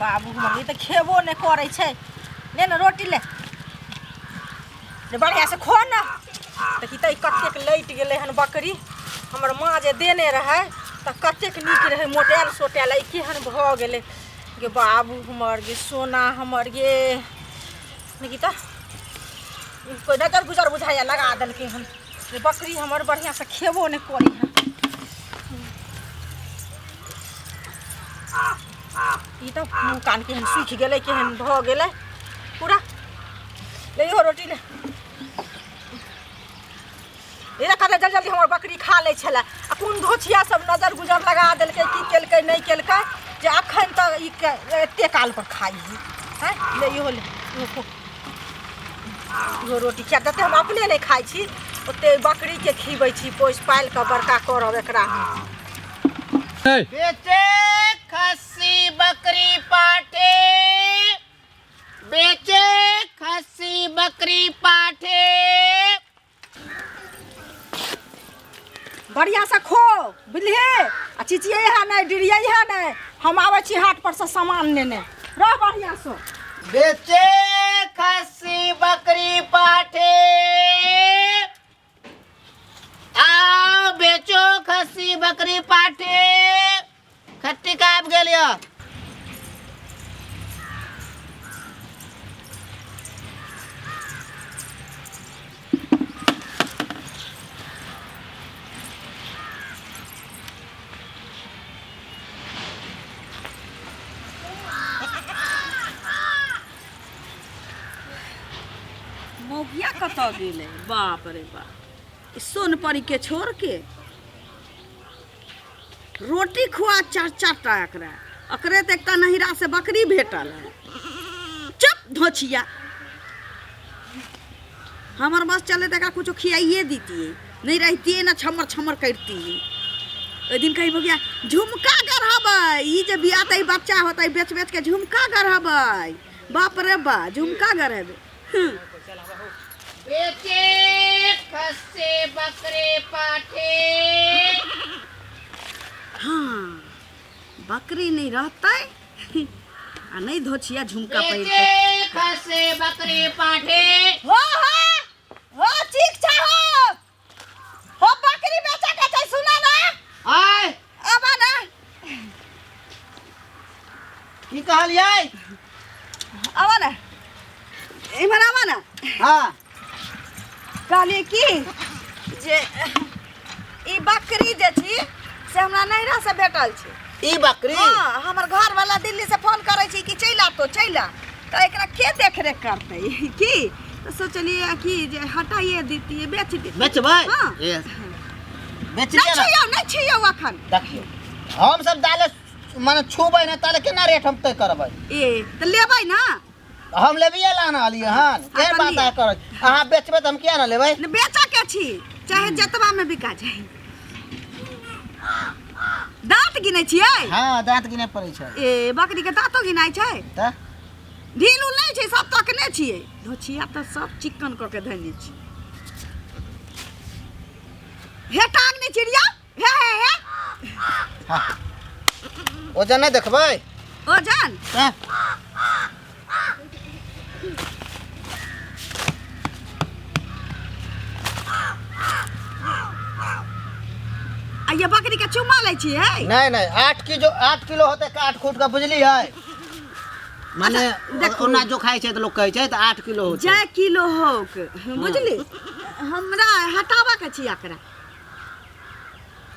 बाबू हमर ई तऽ खेबो नहि करै छै ले ने रोटी ले ले बढ़िआँसँ खो ने देखी तऽ ई कतेक लटि गेलै हन बकरी हमर माँ जे देने रहै तऽ कतेक नीक रहै मोटायल सोटायल ई केहन भऽ गेलै गे बाबू हमर गे सोना हमर गे देखी तऽ कोइ नजर गुजर बुझाइए लगा देलकै हन जे बकरी हमर बढ़िआँसँ खेबो नहि करै हन ई तऽ मुँह कान केहन सूखि गेलै केहन भऽ गेलै पूरा ले इहो रोटी ले ई कते जल्दी जल्दी हमर बकरी खा लै छलै आ कोन धोछिया सब नजर गुजर लगा देलकै की केलकै नहि केलकै जे अखन तक ई एते काल पर खाइ है हैं ले इहो ले इहो खो इहो रोटी खिया जते हम अपने नहि खाइ छी ओते बकरीके खिबै छी पोसि पालि कऽ बड़का करब एकरा हम बेचे खस्सी बकरी पाठे बेचे खस्सी बकरी पाठे बढ़िआँसँ खो बुझलिही आ चिचियै है नहि डिरियै है नहि हम आबै छी हाट पर से सामान लेने रह बढ़िआँसँ बेचे खस्सी बकरी पाठे आओ बेचो खस्सी बकरी पाठे खट्टी का आबि गेल यऽ मौगिया कतऽ गेलै बाप रे बाप ई सोनपरीके छोड़ के रोटी खुआ चार चार टा एकरा एकरे तऽ एकटा नहिरा से बकरी भेटल है चुप धोछिया हमर बस चले तऽ एकरा कुछो खियाइए दितियै नहि रहितियै ने छमर छमर करितियै ओहि दिन कही भगिया झुमका गढ़ेबै ई जे बियातै बच्चा होतै बेच बेच के झुमका गढ़ेबै बाप रे बा झुमका गढ़ेबै बेचे खस्से बकरे पाठे हाँ बकरी नहीं रहतै आ नहीं धोछिया झुमका पहिरतै बेचे खस्से बकरे पाठे हो हो हो ठीक छै हो हो बकरी बेचे के छै सुना ना आय आबा ना की कहलियै आवा ना इम्हर आवा ना हाँ कहलियै की जे ई बकरी जे छी से हमरा नैहरा से भेटल छै ई बकरी हाँ हमर घर वाला दिल्ली से फोन करै छै कि चलि आ तो चलि आ तऽ एकरा के देख रेख करतै की तऽ सोचलियै कि जे हटाइए दितियै बेच दितियै बेचबै हाँ। ए, बेच नहि लिअ ना छियौ नहि छियौ अखन देखियौ हम सब दाले माने छूबै ने ताले केना रेट हम तय करबै ए तऽ लेबै ना हम लेबिये ला ना लिए हन केहन तऽ बात लिअ। अहाँ करै अहाँ बेचबै तऽ हम किया ना लेबै ने बेचऽ के छी चाहे जतबा में बिका जाए दाँत गिनै छियै हाँ दाँत गिने पड़ै छै ए बकरी के दाँतो गिनाइ छै तऽ ढील उल नहि छै सब तकने छियै धोछिया तऽ सब चिक्कन कऽ के धयने छी हे टांग नहि चिड़िया हे हे हे हाँ ओजन नहि देखबै ओजन तऽ आ ये बकरी के चुम्मा लै छियै नहीं नहीं 8 किलो 8 किलो होते काट खूट के बुझलियै माने देखू। ओना जो खाइ छै तऽ लोक कहै छै तऽ 8 किलो होतै जाय किलो होक बुझली हमरा हटाबऽ के छी एकरा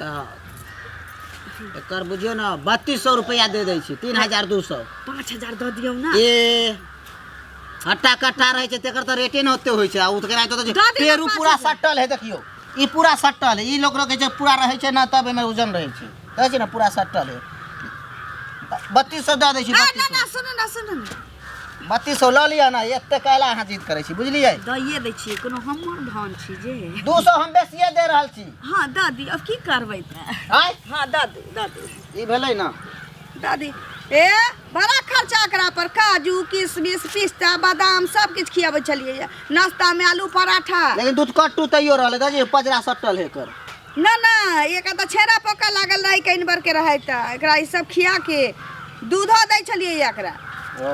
तऽ एकर बुझियौ ने 3200 रुपैआ दे दै छी 3200। 5000 दऽ दियौ ने। ए हट्टा कट्टा रहै छै तेकर तऽ रेटे ने ओते होइ छै आ ओ तऽ केना तऽ दऽ दियौ पेरू पाँच पूरा हजार। सट्टल है। देखियौ ई पूरा सट्टल है। ई लोक रखै छै पूरा रहै छै ने तब एहिमे वजन रहै छै। कहै छै ने पूरा सट्टल है। 3200 दऽ दै छी। ना 3200। ना ना, सुनू ना, सुनू ना। 3200 लऽ लिअ ने। एते कैला अहाँ जिद करै छी बुझलियै? दइए दै छियै, कोनो हमर धन छी जे। 200 हम बेसिए दे रहल छी। हँ दऽ दी, अब की करबै तऽ। आँय? हँ दऽ दू, दऽ दू। ई भेलै ने। दऽ दी। ए बड़ा खर्चा एकरा पर, काजू किशमिश पिस्ता बादाम सब किछु खियाबै छलियै नाश्तामे, आलू पराठा। लेकिन दूध कट्टू तैयो रहलै दादी, पजरा सट्टल है एकर। ना ना, एक तऽ छेड़ा पोका लागल रहै कनि बर के रहै तऽ एकरा ई सब खिया के दूधो दै छलियै एकरा। ओ।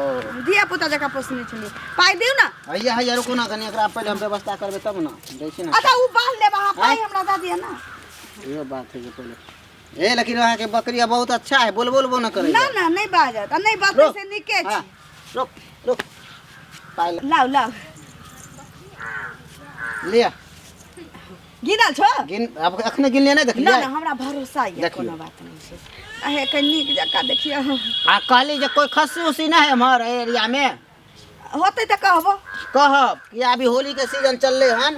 धिया पुता जकाँ पोसने छलियै। पाइ दियौ ने। हैया हैया, रुकू ना कनि, एकरा पहिले हम व्यवस्था करबै तब ने दै छी ने। अच्छा, ओ बान्हि लेब अहाँ, पाइ हमरा दऽ दिअ ने। इहो बात है जे पहिले ए, लेकिन अहाँके बकरिया बहुत अच्छा है, बोलबो बोलबो न करै। ना ना, नहि बाजत आ नहि बाजतै से नीके हाँ, छै। रुक रुक, पाइ लाउ लाउ। लिअ। गिनल छौ? गिन, अब अखने गिनलियै नहि? ना। देखलियै। ना, हमरा भरोसा यऽ। देखियौ। कोनो बात नहि छै, अहे कनि नीक जकाँ देखियौ। आ कहली जे कोइ खस्सी उस्सी नहि है एम्हर एहि एरियामे? होतै तऽ कहबो। कहब कि अभी होली के सीजन चललै हन,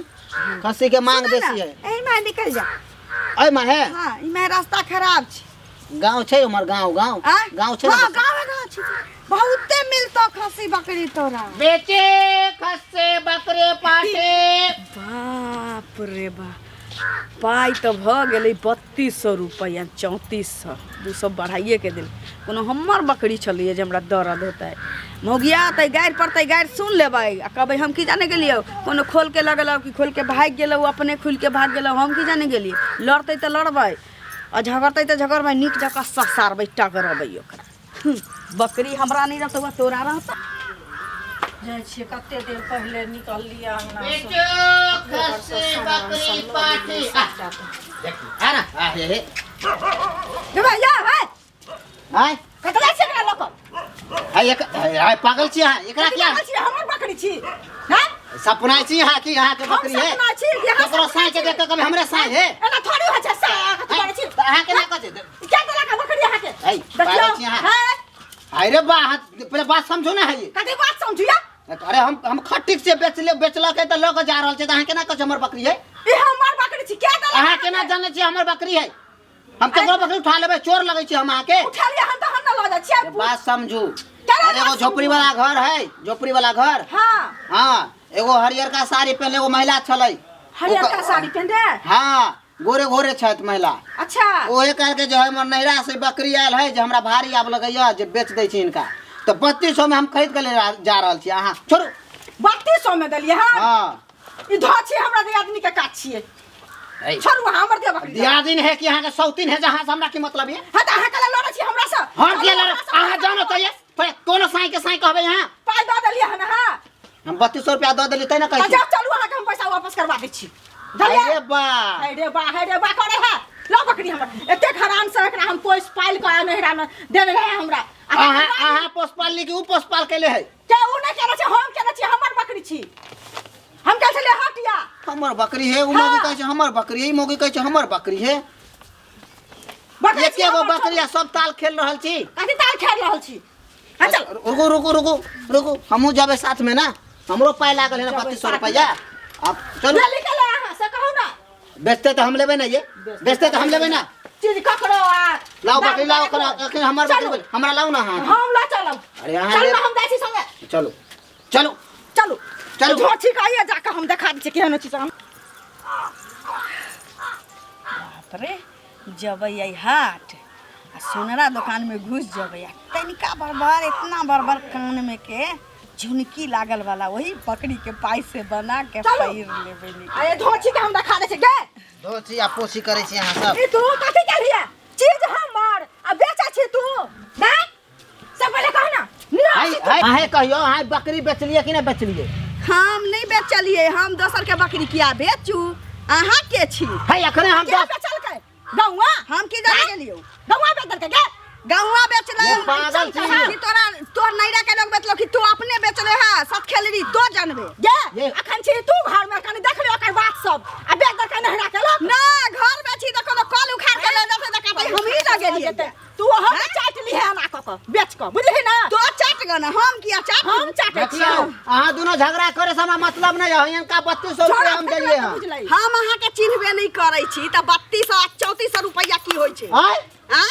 खस्सी के मांग सुनऽ ने, बेसी है। एहिमे निकलि जा। एहिमे है? हँ, एहिमे रास्ता खराब छै। गाँव छै उम्हर? गाँव गाँव? आँय? गाँव छै ने? हँ, गाँव गाँव छै, बहुते मिलतो खस्सी बकरी तोरा। बेचे खस्से बकरे पाटे। बाप रे बाप, पाइ तऽ भऽ गेलै 3200 रुपैआ, 3400, 200 बढ़ाइएके देल। कोनो हमर बकरी छलैए जे हमरा दर्द होतै? मौगिया अतै, गारि पड़तै, गारि सुन लेबै आ कहबै हम की जाने गेलियै, कोनो खोलके लऽ गेलहुँ कि खोलके भागि गेलहुँ, अपने खुलिके भागि गेलहुँ, हम की जाने गेलियै। लड़तै तऽ लड़बै आ झगड़तै तऽ झगड़बै, नीक जकाँ ससारबै, टगरबै ओकरा। बकरी हमरा नहि रहतौ आ तोरा रहतौ? जाइ छियै, कते देर पहिले निकललियै अङ्गना सँ। बेचो खस्सी बकरी पाठी। आ, देखी, आ ना, आ हे हे। हे भैया, हे। आय। कतऽ जाइ छियै एकरा लऽ कऽ? हाय एक हाय, पागल छी अहाँ? एकरा कथी किया? पागल छी? हमर बकरी छी, हैं? सपना छी अहाँ कि अहाँके हम बकरी है? सपना छी कि अहाँ ककरो सपना साँइ के छी? देख कऽ कभी हमरे साँइ है? एना थोड़ी होइ छै, कथी करै छी? तऽ अहाँके ना कहै छै? क्या देलक है बकरी अहाँके? है, पागल छी अहाँ। है। हाय रे बा, अहाँ पहिले बात समझू ना। है। कथी बात समझिया? अरे हम खट्टिक से बेचले, बेचलक है तऽ लऽ कऽ जा रहल छै, तऽ अहाँ केना कहै छै हमर बकरी है? ई हमर बकरी छी, क्या देलक? अहाँ केना जानै छियै हमर बकरी है? हम ककरो बकरी उठा लेबै? चोर लगै छी हम अहाँके? उठा लिया हम तऽ हम न लऽ जाइ छियै। बात समझू। केना अरे एगो बात झोपड़ी समझू? वाला घर है, झोपड़ी वाला घर। हाँ। हाँ, एगो हरियरका साड़ी पहनले एगो महिला छलै। हरियरका साड़ी पहिनले? हाँ, गोरे गोरे छथि महिला। अच्छा। ओहे कहलकै जे हमर नैहरा से बकरी आयल है, जे हमरा भारी आब लगैया, जे बेच दै छी हिनका। तऽ 3200 में हम खरीद के ले जा रहल छी, अहाँ छोड़ू। 3200 में देलियै हन? हाँ। ई धो छी, हमरा दियादनी के काज छियै। ऐ, छोड़ू अहाँ, हमर दिअ बकरी। दियादिन है कि अहाँके सौतीन है, जहाँ से हमरा की मतलब ये? हाँ, तऽ अहाँ कला लड़ै छी हमरा से? हम के लड़े? अहाँ जानो तऽ ये पर कोनो साई के साई कहबै अहाँ। पाइ दऽ देलियै हन अहाँ? हम 3200 रुपया दऽ देली तै ने कहै तऽ छी। जाउ, चलू, अहाँके हम पैसा वापस करवा दै छी। अरे बुझलियै? बा। है रे बा, है रे बा करे है। लो बकरी हमर, एतेक हरान से एकरा हम पोसि पालि कऽ नैहरा मे देने रहे हमरा आ तकर अहाँ बाद अहाँ पोसपाल ली कि उ पोसपाल केले है? के उ नहि केने छै, हम केने छी, हमर बकरी छी। हम कहै छलियै हटिया। हमर बकरी है, उ हाँ। मौगी कहै छै हमर बकरी है, ई मौगी कहै छै हमर बकरी है। बकरी छी एके गो हमर। बकरी आ सब ताल खेल रहल छी। कथी ताल खेल रहल छी? हाँ, चल। रुकू रुकू रुकू रुकू, हमहूँ जेबै साथमे ना, हमरो पाइ लागल है ना। जेबै 3200 साथमे। रुपैआ, आब चलू। ले निकल अहाँ से कहू ना। बेचते तऽ हम लेबै ना, ये बेचते तऽ हम लेबै ना। चीज ककरो आ लाउ बकरी लाउ, अखन हमर बकरी चलू। हमरा लाउ ना अहाँ। हम लऽ चलब। अरे अहाँ चलू लेब। ना, हम जाइ छी संगे। चलू चलू। चलू। चलू। झोछी कहिए जाके हम देखा दै छियै केहन चीज हम। बाप रे, जबै आई हाट आ सोनरा दोकानमे घुसि जबै आ तनिका बरबर इतना बरबर कानमे के झुनकी लागल वाला वही बकरी के पाइ से बना के चलू। पहिर लेबै नीक। अरे धोछी के हम देखा दै छियै गे। धोची आ पोछी करै छी अहाँ सब। ई तू कथी केलिए? चीज हमर आ बेचै छी तू? नहि सब पहिले कह ना हाय निराशी। हाय, अहें कहियो, अहाँ बकरी बेचलियै कि नहि बेचलियै? हम नहि बेचलियै, हम दोसर के बकरी किया बेचू? अहाँ के छी? है, अखने हम के दस बेचलकै गौआ? हम की जाने गेलियौ। गौआ बेच देलकै गे? गहुआ बेचले। ये पागल छी। कि तोरा तोर नैरा के लोग बेचलो कि तू अपने बेचले है? सत खेलरी तो जानबे। गे। ये। अखन छी तू घर में, कनी देख लियो ओकर बात सब, आ बेच देलकै नहरा के लोक ना, घर में छी तऽ कोनो कल उखाड़ के लऽ जेतै तऽ कहतै हमही लऽ गेलियै। तू अहाँ के चाटि लिहे एना कऽ कऽ बेच कऽ, बुझलिही ना? तो चाट गऽ ने, हम किया चाट? हम चाटै देखियौ, छियौ। अहाँ दुनू झगड़ा करे से हमरा मतलब नहि है, हिनका 3200 रुपया हम देलियै हँ। बुझलै? हम अहाँके चिन्हबे नहि करै छी तऽ 3200 आ 3400 रुपैआ की होइ छै? आँय? आँ?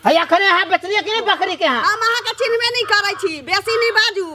है, अखने अहाँ बेचलियै कि नहि बकरी के अहाँ? हम अहाँके चिन्हबे नहि करै छी, बेसी नहि बाजू।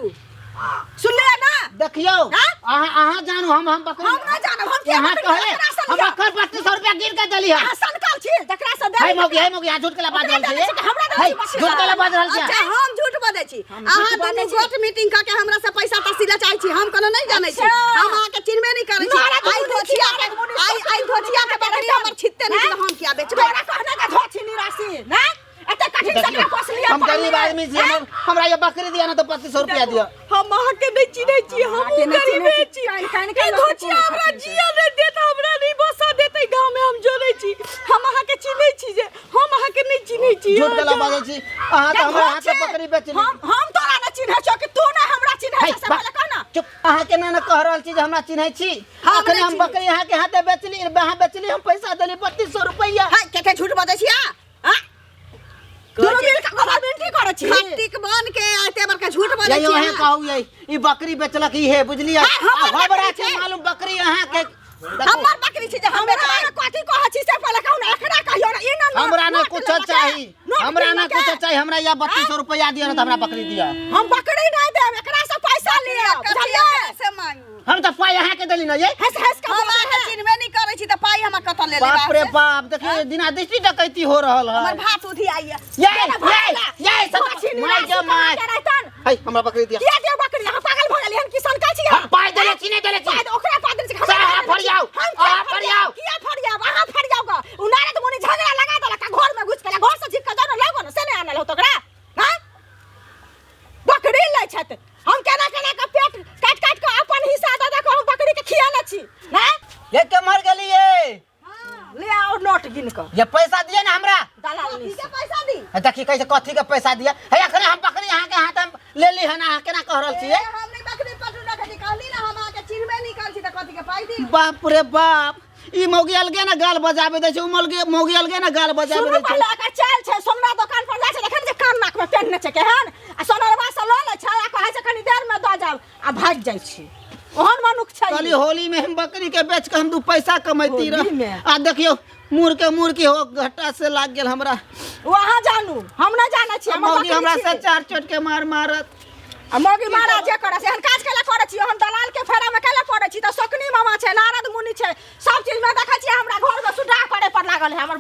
सुनलियै ना? देखियौ। आँ? अहाँ अहाँ जानू, हम बकरी हम नहि जानब, हम किया अहाँ बकरी कहले केकरा से हम लिअ? अखन 3200 रुपया गिन के देली हँ। अहाँ सनकल छी, जकरा से है देली मौगी, है मौगी, अहाँ झूठ के ला बाजि ओकरा रहल देने छी। छी कि हमरा देने है छी बकरी? झूठ के ला बाजि रहल छी। अच्छा, हम झूठ बजै छी? हम झूठ अहाँ बजै दुनू छी। गोट मीटिंग कऽ के हमरा से पैसा तसीला चाहै छी, हम कोनो नहि जानै छी। अच्छा। हम अहाँके चिन्हबे नहि करै छी। नारद आइ मुनि धोछिया के नारद मुनि आइ सब आइ धोछिया के बकरी हमर छिटते नहि, हम किया बेचबै? तोरा कहने के धोछी निराशी नहि। एते कठिन से एकरा पोसलियै हम गरीब पाललियै। आदमी छी, हमरा ये बकरी दिया ना तो 2500 रुपया दिया। हम अहाँके नहि चिन्है छी, हम अहाँके नहि गरीबे चिन्है छी। छी। कानि कानि के ई लोक के धोचिया कोन हमरा छथिन से। जिया नहि देत, हमरा नहि बसऽ देतै गाँवमे, हम जनै छी। हम अहाँके चिन्है छी जे हम अहाँके नहि चिन्है छी। झूठ गला बाजै छी अहाँ, तऽ हमरा हाथ से बकरी बेच ली। हम तोरा नहि चिन्है छौ कि तू नहि हमरा चिन्है है, छौ से पहिले कह ना। चुप, अहाँ के ना ना कह रहल छी जे हमरा चिन्है छी। हम अखने नहि हम चिन्है। बकरी अहाँ के हाथे बेचली, अहाँ बेचली, हम पैसा देली 3200 रुपया। हाय, कते झूठ बजै छी अहाँ? आँ? दुनू मिल के गवर्नमेंट की करै छी? खट्टीक बन के एते बड़का झूठ बजै यही छी अहाँ अहाँ। कहू, यही ई बकरी बेचलक ई हे, बुझलियै? हाय, हमर आ हमरा बकरी के छै। मालूम बकरी अहाँ के देखू, हमर बकरी छै जे हम हमरा बेचबै। ने कथी कहै छी से पहिले कहू ने, एकरा कहियो ने, ई ने हमरा ना नोट कुछ लेलकै, चाही, नोट हमरा ना किनलकै। कुछ चाही, हमरा या 3200 रुपया दिअ ना तऽ हमरा बकरी दिअ। हम बकरी नहि देब, एकरा से पैसा लिअ, कथी बुझलियै? एकरा से मांगू? हम तऽ पाइ अहाँ के देली ना ये। हंस हंस के हम बोलै अहाँके है। चिन्हबे नहि करै छी तऽ पाइ हमरा कतऽ ले लेबै? बाप रे बाप, देखियौ दिना दृष्टि डकैती हो रहल है। हमर भात उधि आइए। ये ये ये सब माछी माय निराशी गे माय। कहाँ के रहतन? है, हमरा बकरी दिअ। किया दियौ बकरी? अहाँ पागल भऽ गेलियै हन की सनकै छी? हम पाइ देले छी, नहि देले छी? पाइ ओकरा पाइ देने छी, से हमरा अहाँ देने छी। फरियाउ, हम किया अहाँ फरियाउ। किया फरियाउ? अहाँ फरियाउ गऽ। ओ नारद मुनि झगड़ा लगा देलक आ घरमे घुसि गेल। घर से झीक कऽ जाउ ने, लगो ने, से नहि आनल होत ओकरा। हाँ? बकरी लै छथि। हम केना केना के पेट काटि काटि कऽ अपन हिस्सा दऽ दऽ कऽ हम बकरी के खियाने छी। हाँ? ये के मर गेलियै? ले आओ नोट गिन कऽ। ये पैसा दिए ना हमरा। दलाल नहीं कथी के पैसा दी? हे देखी कैसे कथी के पैसा दिए हे। अखने हम बकरी अहाँ के हाथ में ले ली हन, अहाँ केना कह रहल छियै? ए, हम नहि बकरी पटु रखै छी, कहली ना हम अहाँके चिन्हबे नहि करै छी तऽ कथी के पाइ दी? बाप रे बाप, ई मौगी अलगे ना गाल बजाबे दै छै, उ मौगी मौगी अलगे ना गाल बजाबे सुनू दै छै। पहिले एकर चाल छै, सोना दोकान पर जाइ छै, देखै ने जे कान नाक में पेन्हने छै केहन, आ सोनरवा से लऽ लै छै आ कहै छै कनी देर में दऽ जाब आ भागि जाइ छै। ओहन मनुख छै। कहली होली में हम बकरी के बेच के हम दू पैसा कमैती रह होली में? आ देखियो मुर के मुर के हो घाटा से लाग गेल हमरा। ओ अहाँ जानू, हम नहि जानै छी। हमर मौगी बकरी हमरा छी। से चार चोट के मार मारत। आ मौगी मारा जे करे से एहन काज कैला करै छी? हम दलाल के फेरा में कैला पड़ै छी? तऽ शकुनी मामा छै, नारद मुनि छै, सब चीज में देखै छियै हमरा घर में सुड्डा करे पर लागल है हमर।